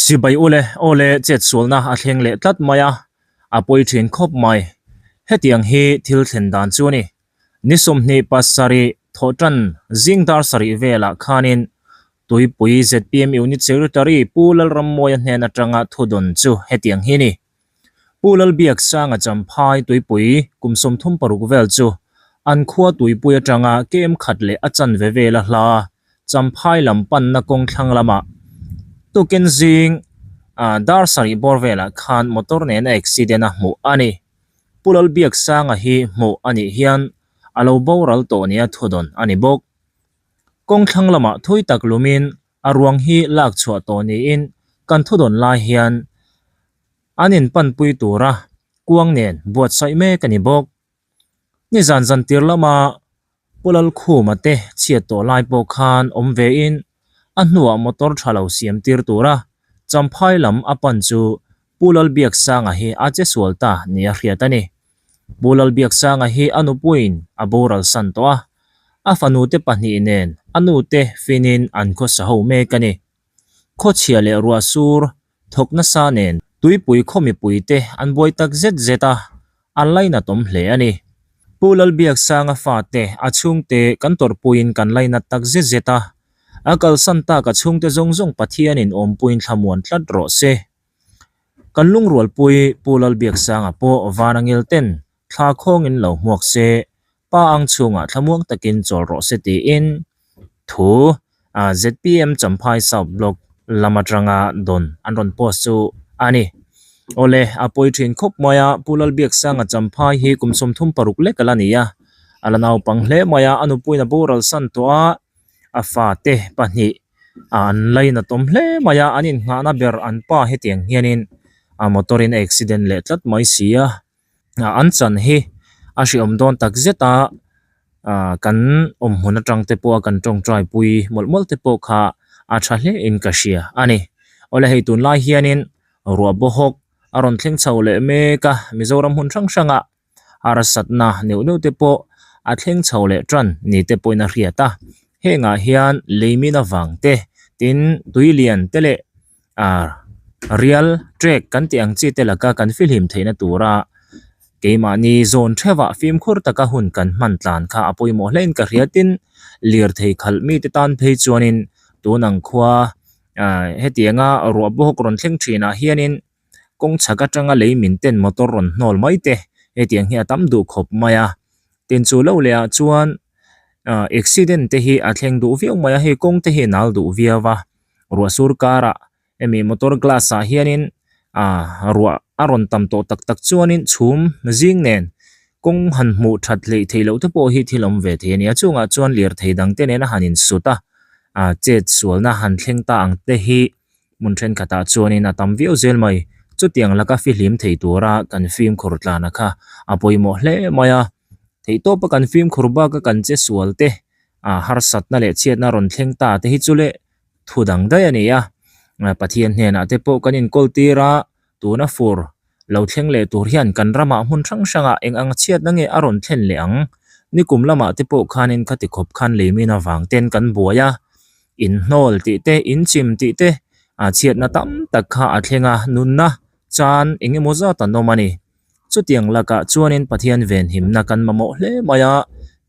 Sipai ule, awle chetsualna a thleng leh tlat mai a, a pawi thin khawp mai. Hetiang hi thil thlen dan chu a ni. Ni 27 thawhtan zing dar sarih velah khanin Tuipui zpm Unit Secretary Pu Lalrammawia hnen atanga thudawn chu hetiang hi a ni. Pu Lalbiaksanga Champhai tuipui kum 36 vel chu an khua tuipui atanga kem khat leh a chanve vela hla Champhai lam panna kawng thlang lamah tukin zing dar sarih bawr velah khan motor nena accident a hmuh a ni. Pu Lalbiaksanga hi hmuh a nih hian a lo boral tawh nia thudawn a ni bawk. Kawng thlang lamah thui tak lumin A ruang hi lak chhuah tawh niin kan thudawn lai hian an inpanpui tura kuang nen buatsaih mek a ni bawk. Nizan zantir lama Pu Lalkhuma te chhiat tawh lai pawh khan awm vein a hnuah motor tha lo siam tir tura Champhai lam a pan chu Pu Lalbiaksanga hi a che sual ta nia hriat a ni. Pu Lalbiaksanga hi a nupuiin a boral san tawh a, a fanute pahnih nen a nute finin an khawsa ho mek a ni. Khawchhia leh ruah sur thawk nasa nen tuipui khaw mipuite an buai tak zet zet a, an lainatawm hle a ni. Pu Lalbiaksanga fate a chhungte kan tawrhpuiin kan lainat tak zet zet a, a kalsan tak a chhungte zawng zawng Pathianin awmpuiin thlamuan tlat rawh se. Kan lungrualpui Pu Lalbiaksanga pawh Vanangil ten thla khawngin lo hmuak se, pa ang chhungah thlamuang takin chawl rawh se tiin thu zpm Champhai South Block lam atanga dawn an rawn post chu a ni. Awle, a pawi thin khawp mai a, Pu Lalbiaksanga Champhai hi kum 36 lek a la ni a, a la naupang hle mai a, a nupuiin a boral san tawh a, a fate pahnih an lainat awm hle mai a, an innghahna ber an pa hetiang hianin a motor in a accident leh tlat mai si a, an chan hi a hreawm dawn tak zet a, ah kan awm hmun atang te pawh a kan tawngtai pui mawlh mawlh te pawh kha a tha hle in ka hria a ni. Awle hei tunlai hianin ruah bawhawk a rawn thleng chho leh mek a, Mizoram hmun hrang hrangah harsatna neuh neuh te pawh a thleng chho leh tan ni te pawhin a hriat a hengah hian leimin avang te tin tui lian te leh ah rial trek kan tih ang chi te laka kan fihlim theihna tura keimahni zawn theuhah fimkhur taka hun kan hman tlan kha a pawimawh hle in ka hria tin lirthei khalh mite tan phei chuanin tun ang khua ah hetianga ruah bawk rawn thleng thinah hianin. Kawng chhak atanga lei min ten motor rawn hnawl mai te hetiang hi a tam duh khawp mai a tin chu lo leh ah chuan ah accident te hi a thleng duh viau mai a hei kawng te hi a nal duh viau a ruah sur karah hemi motor glass ah hianin ah ruah a rawn tam tawh tak tak chuanin chhum zing nen kawng han hmuh that hleih theih loh te pawh hi thil awm ve thei a ni a chungah chuan lirthei dang te nena han insut a ah chet sualna han thleng ta ang te hi. Hmun thenkhatah chuanin a tam viau zel mai. Chutiang laka fihlim thei tura kan fimkhur tlana kha a pawimawh hle mai a. Theihtawpa kan fimkhur baka kan che sual te, a harsatna leh chhiatna rawn thleng ta te hi chu leh thu dang daih a ni a. Pathian hnenah te pawh kan inkawl tir a, tuna fur lo thleng leh tur hian kan ramah hmun hrang hrangah eng ang chhiatna nge a rawn thlen leh ang? Nikum lamah te pawh khanin khati khawp khan leimin avang ten kan buai a. Inhnawl tih te, inchim tih te a chhiatna tam tak kha a thleng a, nunna chan eng emaw zat an awm a ni. Chutiang lakah chuanin Pathian venhimna kan mamawh hle mai a,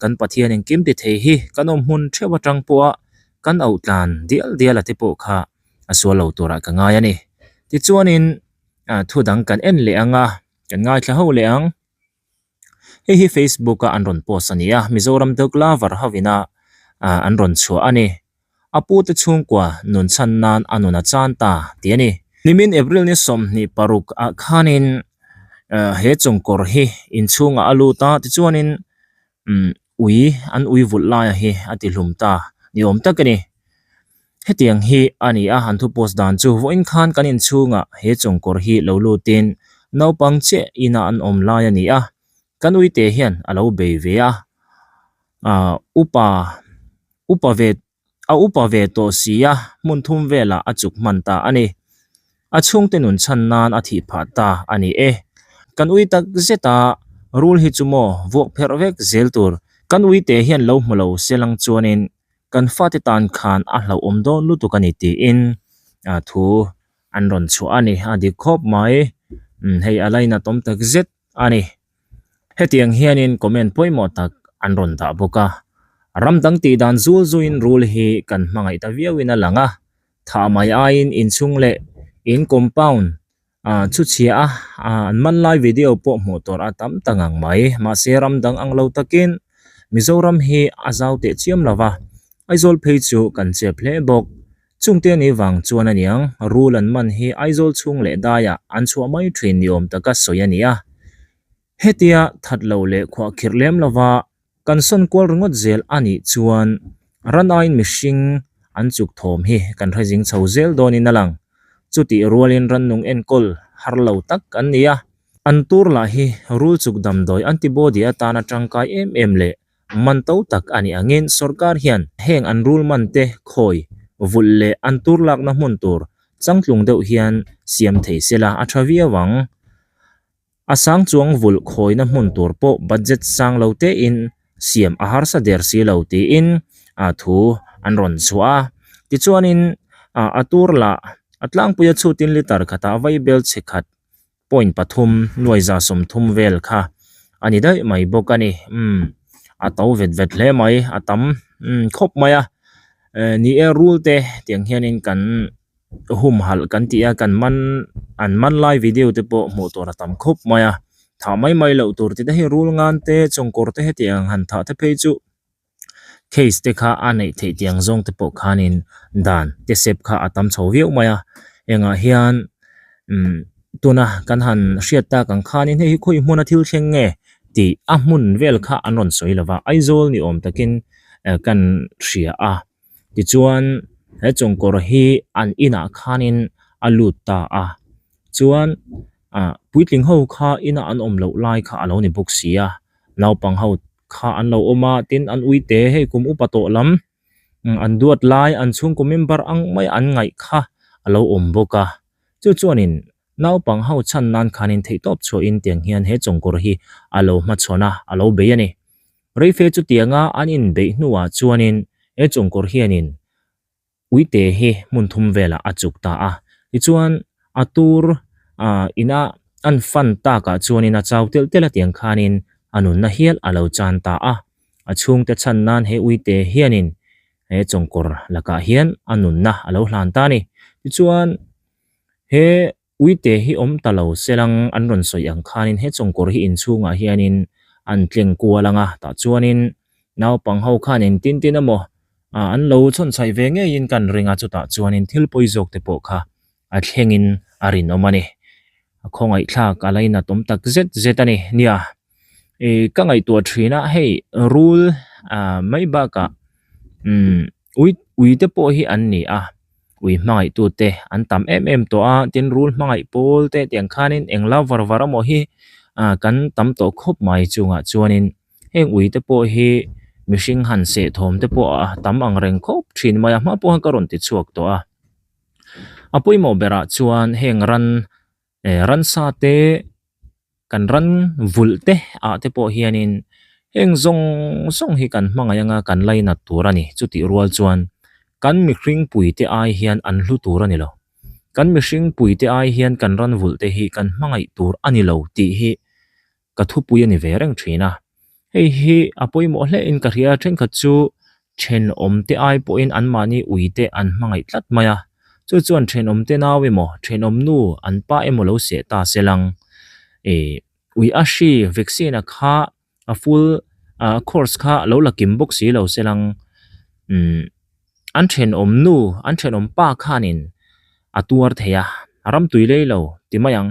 kan Pathian engkim ti thei hi kan awm hmun theuh atang pawha kan auh tlan dial dial a te pawh kha a sual lo turah ka ngai a ni. Tichuanin thu dang kan en leh ang a, kan ngaithla ho leh ang. Hei hi Facebook a an rawn post a ni a, Mizoram Dog Lover hovina an rawn chhuah a ni. A pute chhungkua nun chhan nan a nun a chan ta tih a ni. Nimin April ni 26 ah khanin he chawngkawr hi inchhungah a lut a, tichuanin ui an ui vulh laia hi a ti hlum ta ni awm tak a ni. Hetiang hi a ni a, an thu post dan chu vawiin khan kan inchhungah he chawngkawr hi lo lutin naupang chiah ina an awm lai a ni a, kan uite hian a lo bei ve a, ah upa upa ve a upa ve tawh si a, hmun thum velah a chuk hman ta a ni. A chhungte nun chhan nan a thih phah ta a ni e. Kan ui tak zet a, rul hi chu maw vuak pherh vek zel tur kan uite hian lo hmu lo se lang chuanin kan fate tan khan a hlauhawm dawn lutuk a ni tiin thu an rawn chhuah a ni a dik khawp mai umm hei a lainat awm tak zet a ni. Hetiang hianin comment pawimawh tak an rawn dah bawk a, ram dang tih dan zul zuiin rul hi kan hmangaih ta viauin a lang a, thah mai aiin inchhung leh in compound ah chu chhia a, an man lai video pawh hmuh tur a tam ta ngang mai. Mahse ram dang ang lo takin Mizoram hi a zau teh chiam lo va, Aizawl phei chu kan chep hle bawk. Chungte ni vang chuan a niang, rul an man hi Aizawl chhung leh daiah an chhuah mai thin ni awm taka sawi a ni a. Hetia that lo leh khuah khirh lem lova kan sawn kual ringawt zel a nih chuan ran aiin mihring an chuk thawm hi kan hre zing chho zel dawnin a lang. Chutih rualin rannung enkawl har lo tak an ni a, an tur lah hi rul chuk damdawi antibody atana tangkai em em leh man to tak a nih angin sorkar hian heng an rul man te khawi vulh leh an tur lakna hmun tur changtlung deuh hian siam thei sela a tha viau ang. A sang chuang vulh khawina hmun tur pawh budget sang lo tein siam a harsa der si lo tiin a thu an rawn chhuah a. Tichuanin a tur lah a tlangpuia chhutin litre khatah vaibel chhe khat point pathum nuaiza 30 vel kha a ni daih mai bawk a ni. Umm a to vet vet hle mai a tam umm khawp mai a ni e rul te tiang hianin kan humhalh kan tih a kan man an man lai video te pawh hmuh tur a tam khawp mai a thah mai mai loh tur tih te hi rul ngan te chawngkawr te hetiang han thah te phei chu case te kha a neih theih tiang zawng te pawh khanin dan te sep kha a tam chho viau mai a engah hian umm tuna kan han hriat tak ang khanin hei hi khawi hmuna thil thleng nge tih a hmun vel kha an rawn sawi lo va Aizawl ni awm takin kan hria a. Tichuan he chawngkawr hi an inah khanin a lut ta a, chuan ah puitling ho kha inah an awm loh lai kha a lo ni bawk si a, naupang ho kha an lo awm a, tin an uite hei kum upa tawh lam an duat lai an chhungkaw member ang mai an ngaih kha a lo awm bawk a, chu chuanin naupang ho chhan nan khanin theihtawp chhuahin tiang hian he chawngkawr hi a lo hmachhawn a, a lo bei a ni. Reife chutianga an inbeih hnuah chuanin he chawngkawr hianin uite hi hmun thum velah a chuk ta a. Tichuan a tur ina an fan takah chuanin a chau telh telh a tiang khanin a nunna hial a lo chan ta a. A chhungte chhan nan he uite hianin he chawngkawr lakah hian a nunna a lo hlan ta a ni. Tichuan he Uite hi awm ta lo selang an rawn sawi ang khanin he chawngkawr hi inchhungah hianin an tleng kual ang a, tah chuanin naupang ho khan engtin tin emaw ah an lo chhawnchhaih ve ngeiin kan ring a, chutah chuanin thil pawi zawk te pawh kha a thlengin a rinawm a ni. A khawngaihthlak a lainat awm tak zet zet a ni. Nia, ih ka ngaihtuah thin a hei rul ah mai bakah umm ui ui te pawh hi an ni a. Ui hmangaihtute an tam em em tawh a, tin rul hmangaih pawl te tiang khanin eng la var var emaw hi ah kan tam tawh khawp mai chungah chuanin heng ui te pawh hi mihring han seh thawm te pawh a tam ang reng khawp thin mai a hma pawh khan ka rawn ti chhuak tawh a. A pawimawh berah chuan heng ran eh ransa te kan ran vulh te ah te pawh hianin heng zawng zawng hi kan hmangaih anga kan lainat tur a ni chutih rual chuan kan mihring pui te ai hian an hlu tur a ni lo kan mihring pui te ai hian kan ran vulh te hi kan hmangaih tur a ni lo tih hi ka thupui a ni ve reng thin a, hei hi a pawimawh hle in ka hria thenkhat chu thenawm te ai pawhin anmahni ui te an hmangaih tlat mai a, chu chuan thenawm te nau emaw thenawm nu an pa emaw lo seh ta se lang ih ui a hri vaccine a kha a full ah course kha lo la kim bawk si lo se lang umm an thenawm nu an thenawm pa khanin a tuar thei a, a ram tui lei lo ti mai ang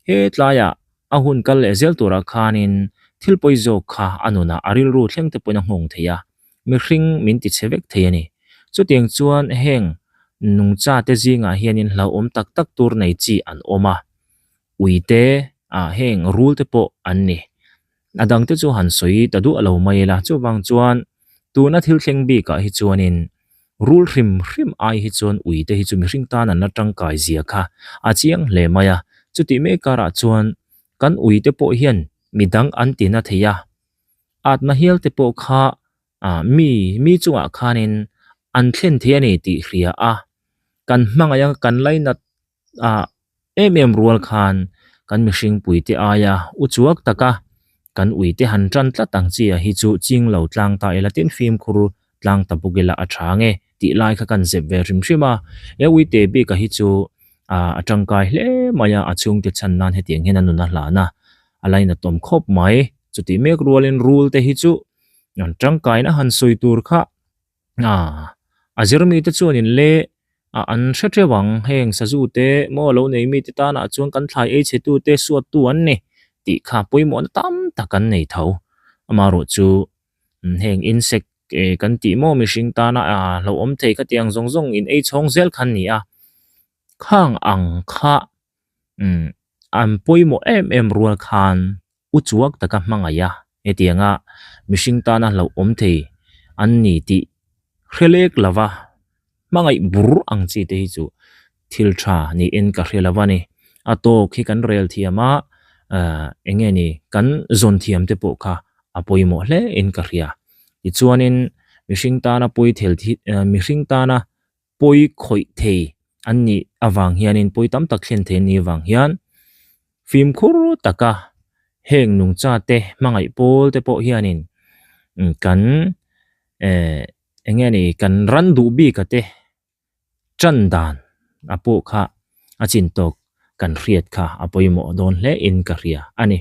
he tlaiah. A hun kal leh zel turah khanin thil pawi zawk kha a nunah a rilru thleng te pawhin a nghawng thei a, mihring min ti chhe vek thei a ni. Chutiang chuan heng nungcha te zingah hianin hlauhawm tak tak tur nei chi an awm a, ui te ah heng rul te pawh an ni. A dang te chu han sawi ta duah lo mai ila, chuvang chuan tuna thil thleng bikah hi chuanin Rul hrim hrim ai hi chuan ui te hi chu mihring tan an la tangkai zia kha a chiang hle mai a, chutih mek karah chuan kan ui te pawh hian midang an ti na thei a, atna hial te pawh kha ah mi mi chungah khanin an thlen thei a ni tih hria a, kan hmangaih a kan lainat. Ah em em rual khan kan mihring puite aia u chuak taka kan uite han tan tlat ang chi a hi chu ching lo tlang ta ila tin fimkhur tlang ta bawk ila a tha nge tih lai kha kan zep ve hrim hrim a. He uite bik a hi chu ah a tangkai hle mai a, a chhungte chhan nan hetiang hian a nun a hlan a, a lainatawm khawp mai. Chutih mek rualin rul te hi chu an tangkaina han sawi tur kha Ah, a zir mite chuanin le ah an hre teuh ang, heng sazu te maw lo nei mite tanah chuan kan thlai ei chhe tute suat tu an ni tih kha pawimawhna tam tak an nei tho. Amaherawh chu heng insect eh kan tih maw mihring tana ah hlauhawm thei khatiang zawng zawng in ei chhawng zel kha an ni a, khang ang kha umm an pawimawh em em rual khan U chuak taka hmangaih a, hetianga mihring tana hlauhawm thei an ni tih hre lek lova hmangaih bur ang chi te hi chu thil tha niin ka hre lova ni. A tawk hi kan rel thiam a, ahh eng nge ni kan zawn thiam te pawh kha a pawimawh hle in ka hria. Tichuanin mihring tana pawi thel mihring tana pawi khawih thei an nih avang hianin pawi tam tak thlen thei an nih avang hian fimkhur taka heng nungcha te hmangaih pawl te pawh hianin kan eh eng nge ni kan ran duh bik a te tan dan a pawh kha a chin tawk kan hriat kha a pawimawh dawn hle in ka hria a ni.